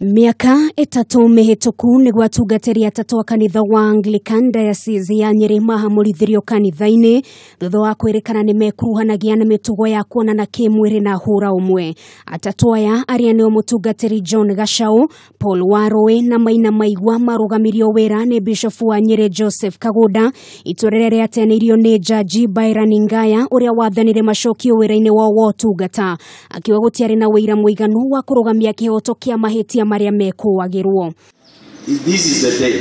Mĩaka 3 mĩhĩtũku nĩguo atungatĩri atatũ a kanitha wa Anglican Diocese ya Nyeri mahamũrithirio kanitha-inĩ thutha wa kwĩrĩkana nĩ mekuruhanagia na mĩtugo ya kuonana kĩmwĩrĩ na hũra ũmwe. Atatũ aya arĩa nĩo mũtungatĩri John Gachau, Paul Warũĩ na Maina Maigua marũgamirio wĩra nĩ Bishop wa Nyeri Joseph Kagunda. Itua rĩrĩa rĩateanĩirio nĩ Jaji Byron Ngaya ũrĩa wathanire macokio wĩra-inĩ wao wa ũtungata, akiuga gũtiarĩ na ũira mũiganu wa kũrũgamia kĩhoto kĩa mahĩtia marĩa mekũagĩrwo. This is the day.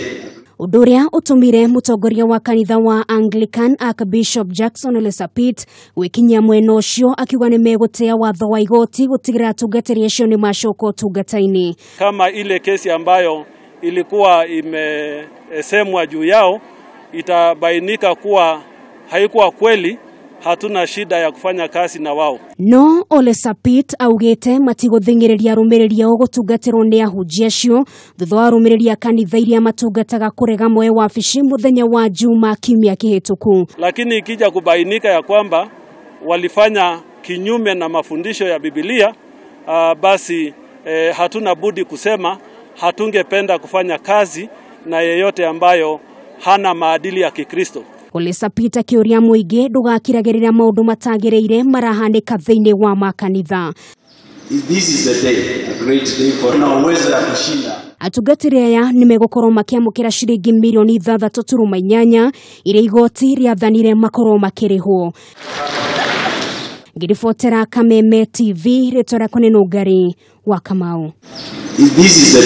Ũndũ ũrĩa ũtũmire mũtongoria wa kanitha wa Anglican Archbishop Jackson Ole Sapit gwĩkinyia mwena ũcio akiuga nĩ megũtĩa watho wa igoti gũtigĩrĩra atungatĩri acio nĩ macoka ũtungata-inĩ. Kama ile kesi ambayo ilikuwa imesemwa juu yao itabainika kuwa haikuwa kweli, hatuna shida ya kufanya kazi na wao. No Ole Sapit augite matigũthing'ĩrĩria arũmĩrĩri ao gũtungatĩrwo nĩ ahunjia acio thutha wa arũmĩrĩri a kanitha iria matungataga kũrega moe wabici mũthenya wa Juma kiumia kĩhĩtũku. Lakini ikija kubainika ya kwamba walifanya kinyume na mafundisho ya Biblia, basi hatuna budi kusema hatungependa kufanya kazi na yeyote ambayo hana maadili ya Kikristo. Ole Sapit akĩũria mũingĩ ndũgakiragĩrĩra maũndũ matagĩrĩire marahanĩka thĩinĩ wa makanitha. This is the day, a great day for na uwezo ya kushinda. Atungatĩri aya nĩ megũkorwo makĩamũkĩra ciringi mirioni 6.8 iria igoti rĩathanire makorwo makĩrĩhwo. Ngĩribotera Kameme TV, rĩtwa rĩakwa nĩ Nũngari wa Kamau. This is the